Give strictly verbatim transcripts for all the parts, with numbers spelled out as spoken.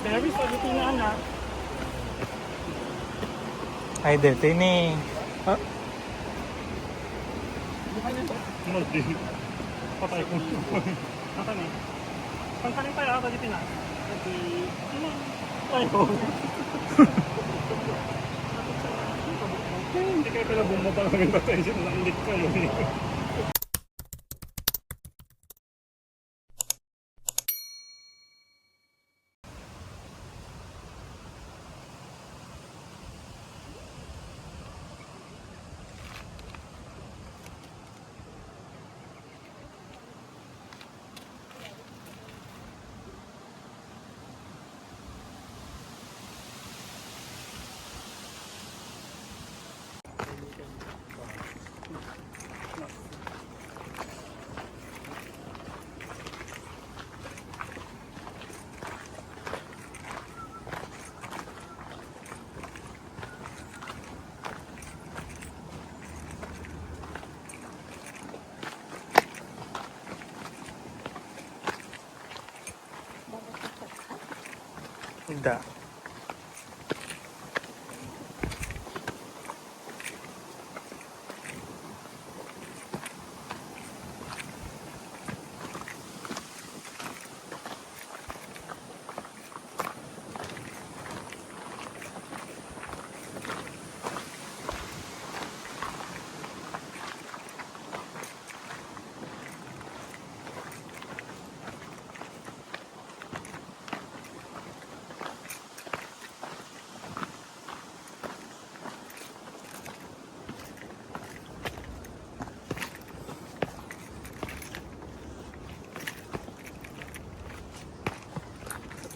Pero sa Pilipinas na. Ay, dito ini. Ah. Hindi. Patay ko. Nasaan eh? Pangkaling tayo ata dito na. Hindi. Ay, oh. Hindi kayo pala bumaba ng attention. Nainggit kayo. Da.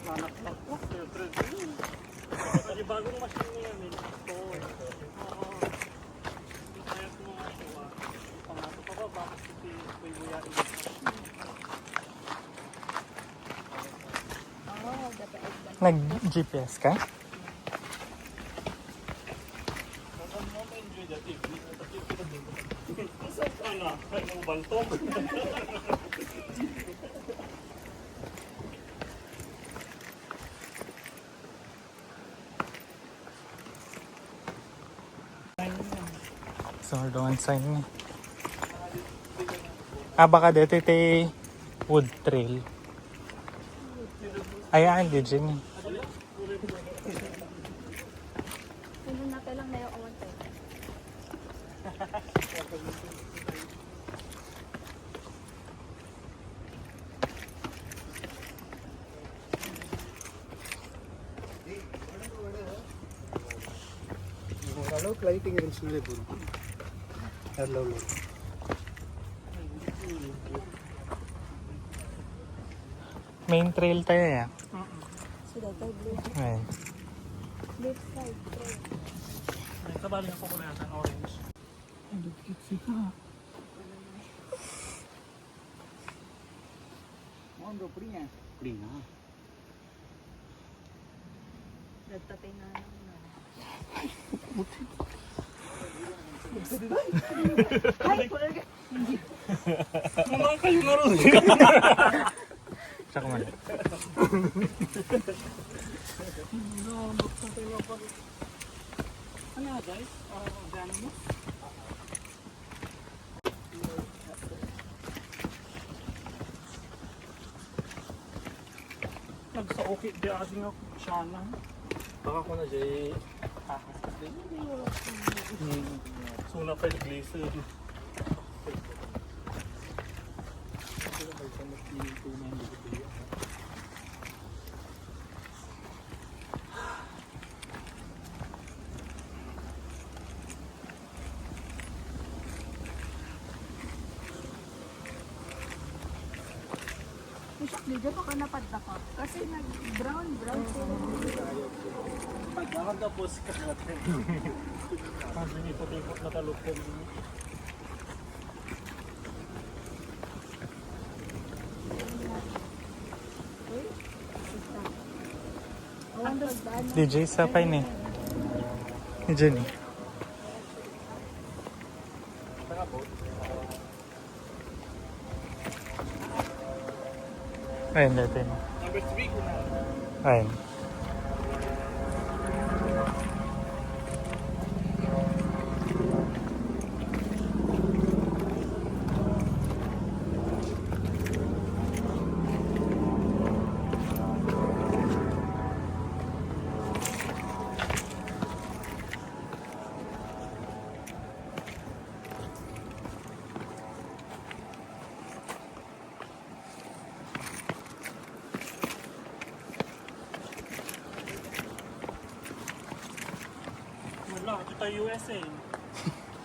Anak na po, siyempre. Di bagong machine niya, eh. Ito. Oo. Yung kaya ko mga kuha. Yung pangato pa ba, bakit ito yung kuya? Nag-G P S ka? So, doon sign ni. Ah, baka dito iti wood trail. Ayan, di dyan eh. Ano na lang na yung awan tayo? Hello, lighting arrangement na rin po. Hello, Lord. Main trail tayo, ya. Sila tayo, blue. Ayan. Left side, trail. Ay, kabali na po ko na yata orange. Ay, dukit sika. Mondo, pringa. Pringa. Nagtatay na lang na. Ay, mga kayo na rin. Siya kumain. Ano nga, guys? Parang ang gano'n mo? Nagsaukit di asing ako. Siya na. Baka ko na, Jay. Ah, hmm. Suna pa yung glazer. Yung shop leader, baka napadlak ka. Kasi nag-brown, brown sila. Pagkakang tapos ka natin. Pag nipot-ipot na talukong. Uy, sita. D J Sapay ni. Ni Jenny. Ayun, dati na. Number three ko na. Ayun. Sa U S A.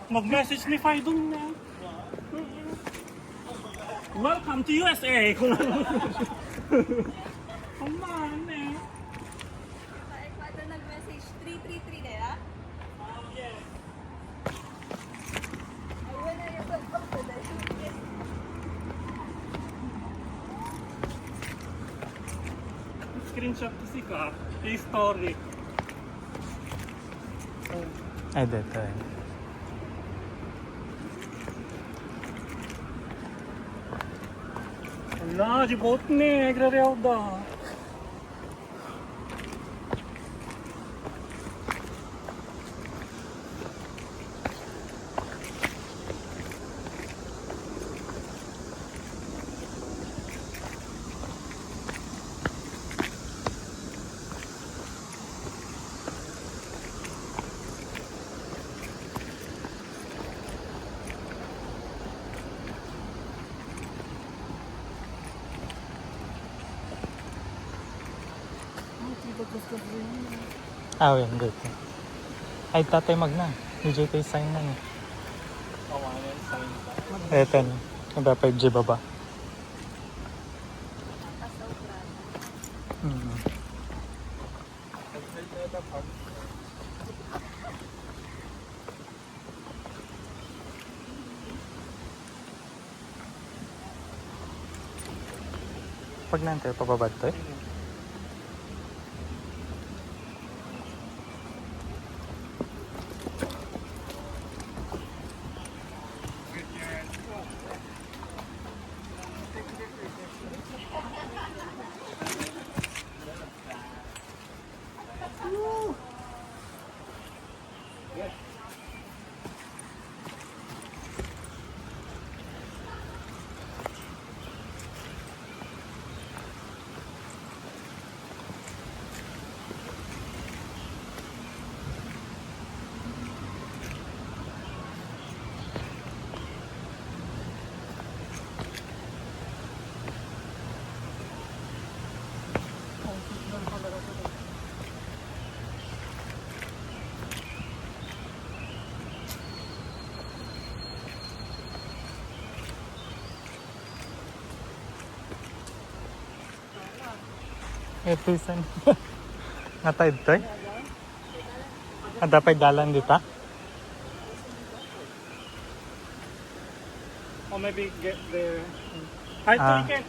Mag-message ni Faidon na. Welcome to U S A. Come on, eh. Sa Ecuador nag-message three three three kaya? Oh, yes. Ay, wala yung pagpapalala. Screenshot ko si Ka. History. Ay, dito eh. Ala, di boat ni, agrariawda. Ah, yan, dito. Ay, Tatay Magna. Di J K sign na, no? Eto, no? Ang dapat J baba. Hmm. Pag nante, pababa to eh. Ito isan. Nga tayo dito eh. Ada pa'y dalan dita? Or maybe get there. Ay, Ah. Ito, Ken.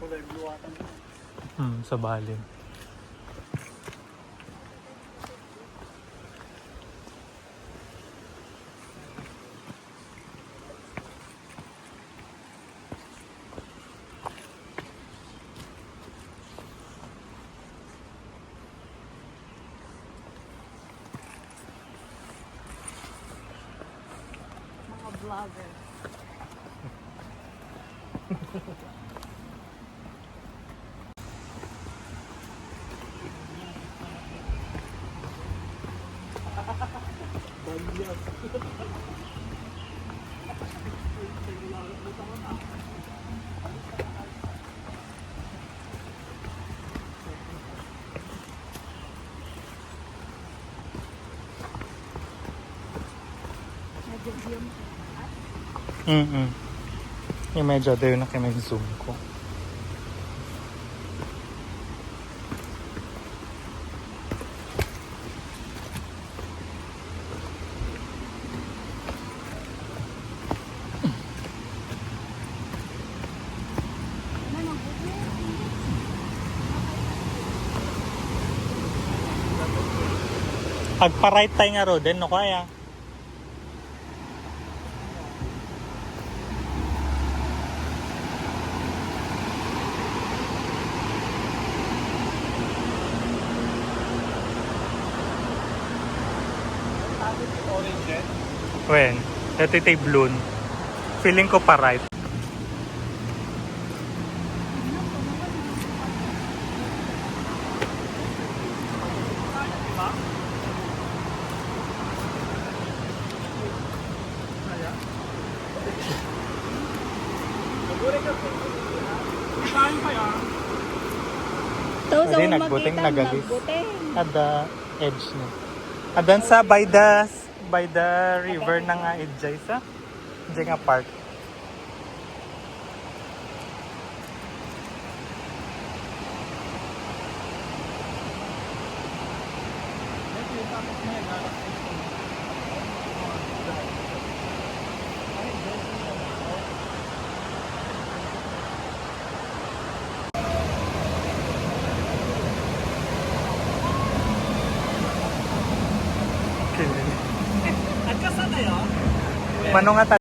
Kulay blue ata. Hmm, sa balin. Mga vlogger. Mm-mm. Yung medyo doon na kayo mag-zoom ko. Agpa-right tayo nga road, then no kaya? Wen, dati tay balloon. Feeling ko pa right. Tapos, Adi, ako nagbuteng, makita, nagalis. Nagbuteng. Ada edge niya. Adan sa by the, by the river na nga edge sa. Diyan nga park. Mano nga ta-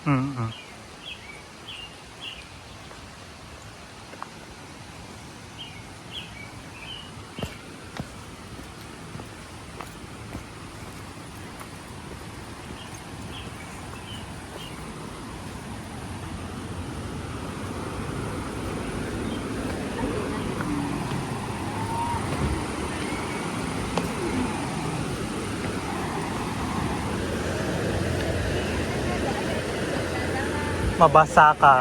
Mm-mm. Mabasa ka.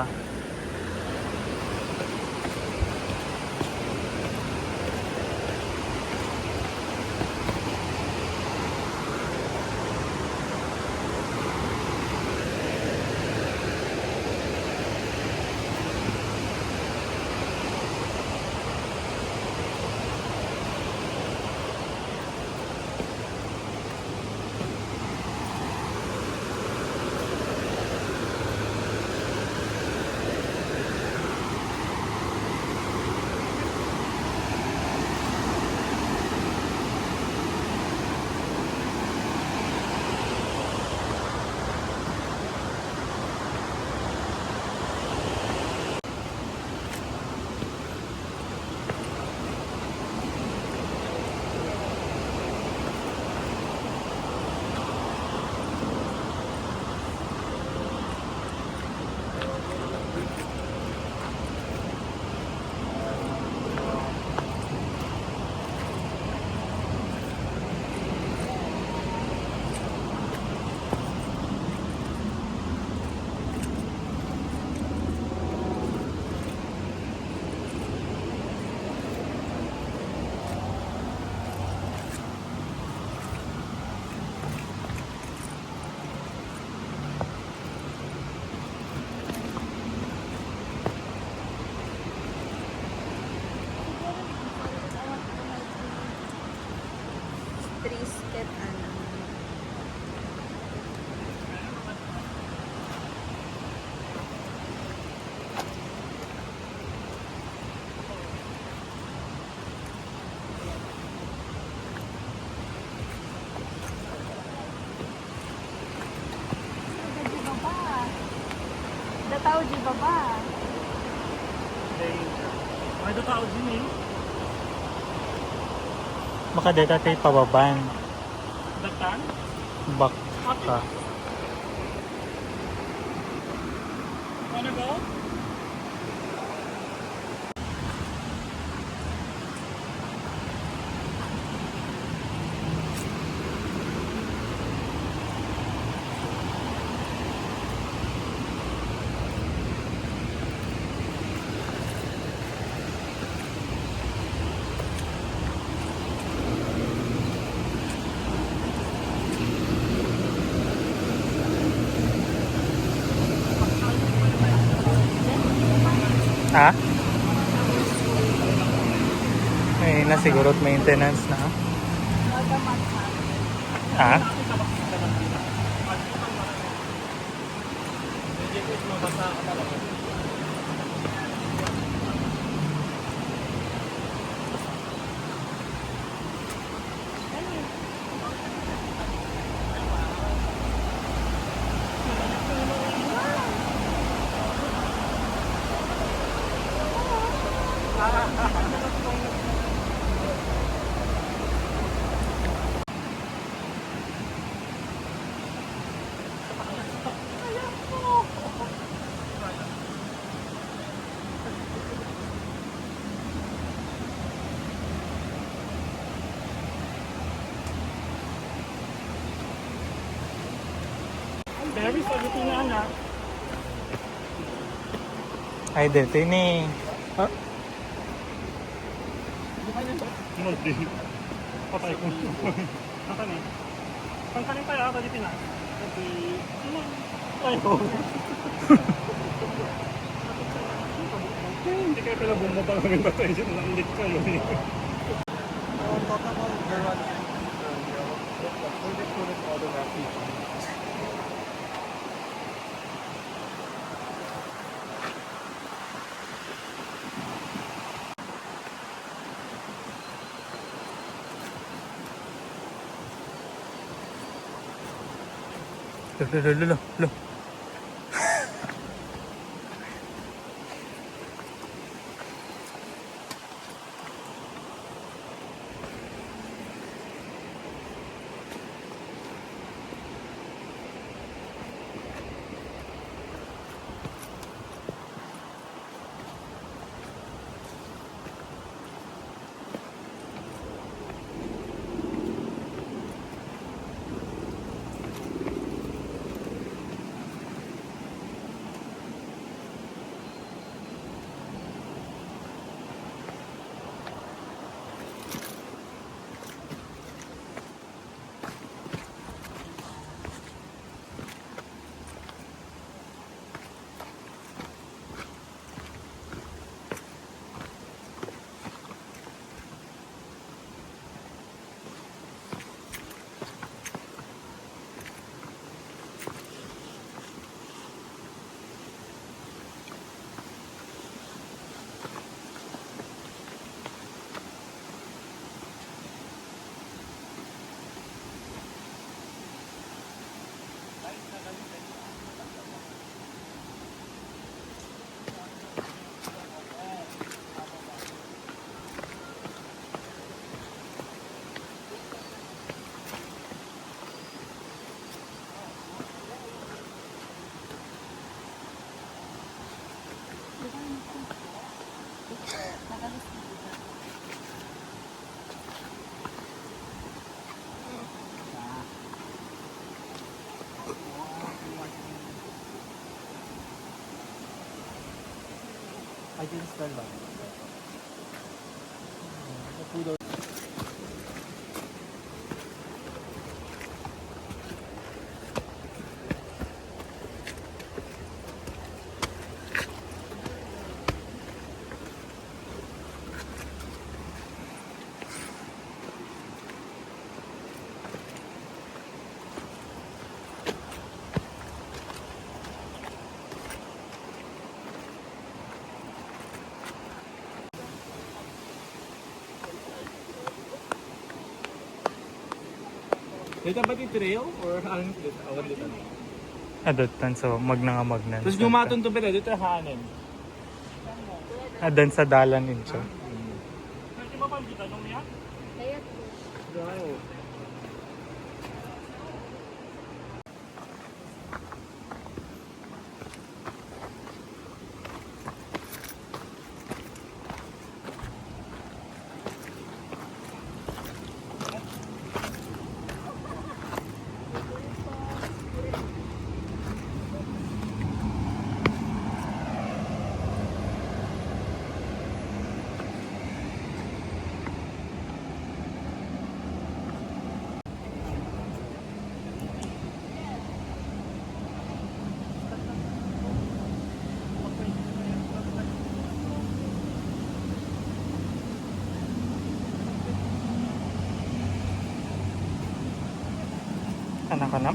Three step, ano. Ada di baba. Ada tao di baba. Ada tao di ni. Makadeta tayo pababan. Datan? Baka. Wanna go? Ha? May na siguro maintenance na. Ha? Very solid na, anak. Ay, dito ini. Ah? Hindi. Patay ko. Ang kanin. Ang kanin tayo, ata di Pinas. Hindi. Ay, oh. Hindi kayo pala bumaba kami patay dyan. Nanglit kayo eh. Lo, lo, lo, lo, lo. Ay, dito sa dalawa. Dito ba ti trail or ano dito? Awan dito. Adutan, so magna nga magnan. Tapos gumaton to pala dito hanin. Adan sa dalan inyo. Pwede ba pang dito nung yan? Kaya to. Wow. Ano ka na?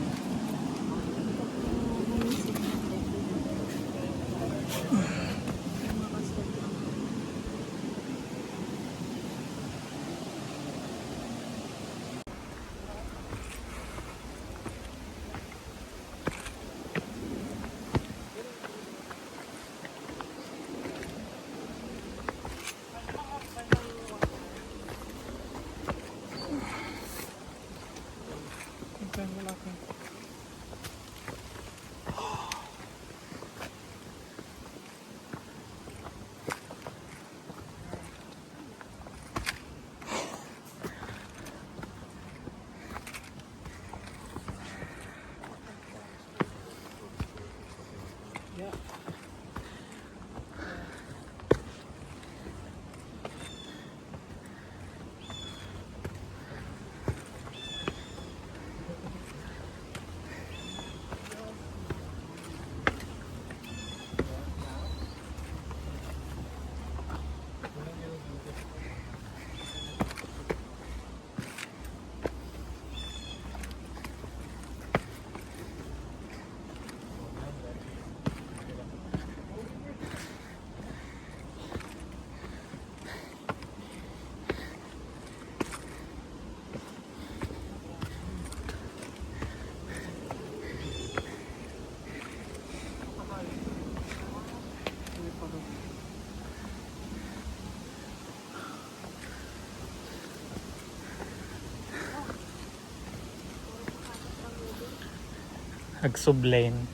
Agsublen.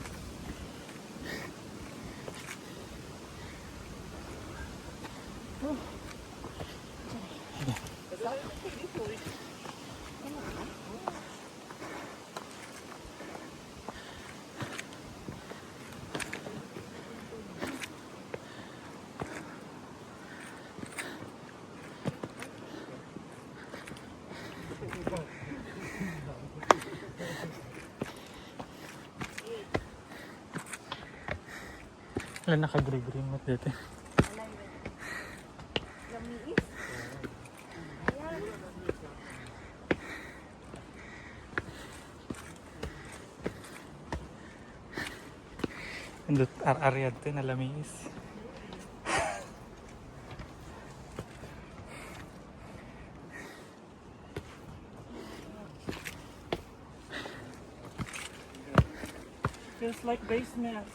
Ala, nakagrigri met dito. Lamiis. Ayan. Andut ar-ariad to, nalamiis. Feels like basement.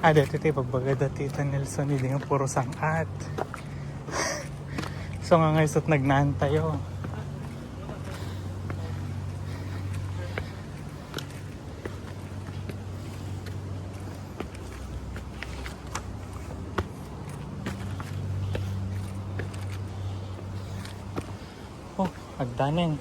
Ah, dati tayo pagbaga dati, Tita Nelson, hindi nga puro sangat. So nga ngayon, nagnaan tayo. Oh, agdaneng.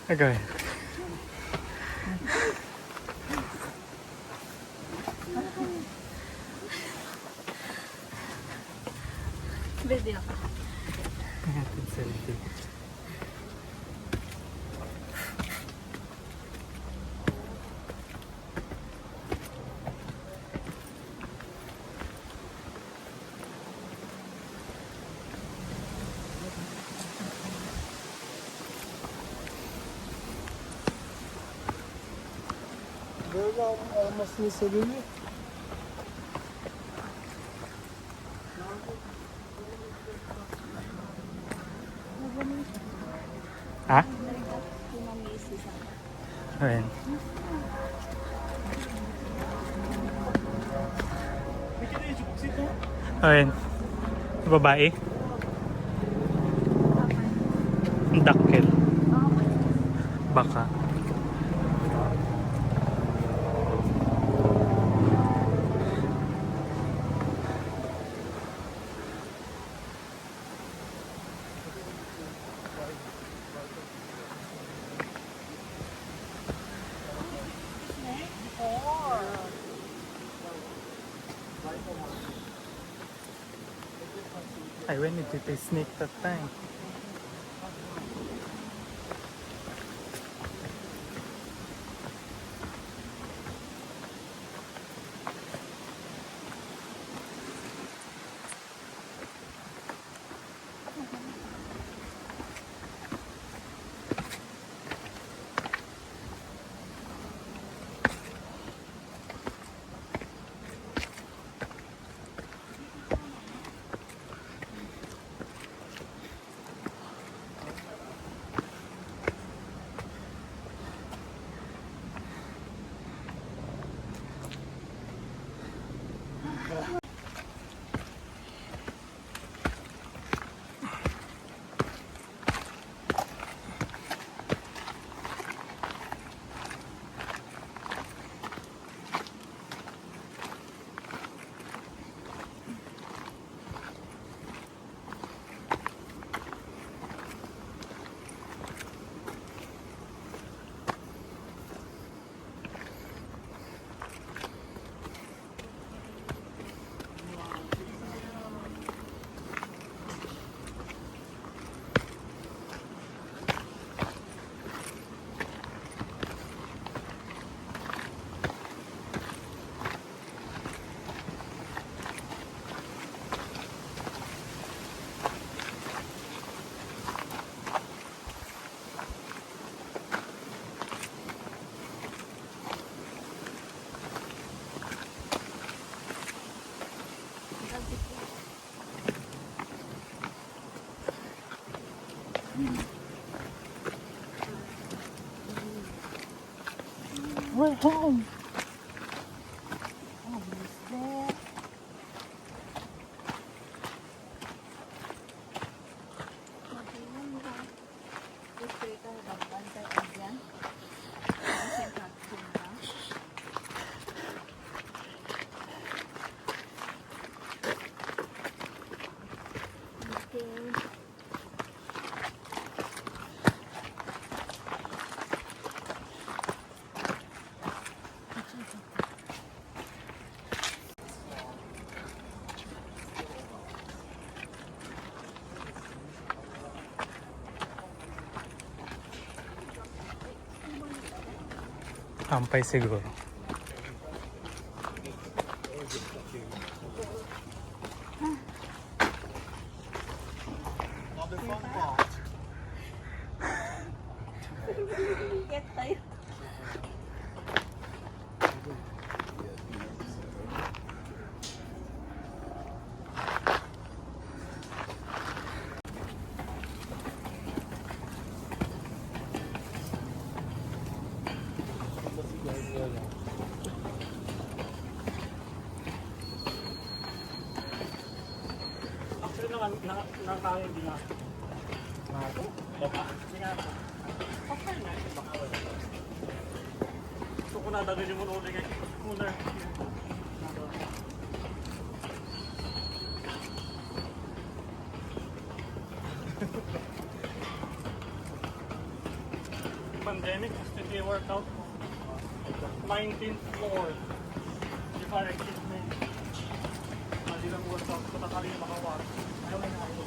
Agay. Video ka. Ayan, selfie. Böyle almasını sebebi. Ha? Ayan. Ayan. Babae. Dakkel. Baka. I went into the snake that time. We're home. Almost there. Okay. Ampay siguro. Ket tayo. Actually, nang-, nang-, nang-, hindi nga. Nga to? Baka, hindi nga to. Okay na, baka wala. Gusto ko na, dali mo ulit nga. Cooler. Pandemic, yesterday workout, nineteenth floor. Di ba, exit na yun. Mali lang workout ko, tatali na makawa. Ayaw na, ayaw.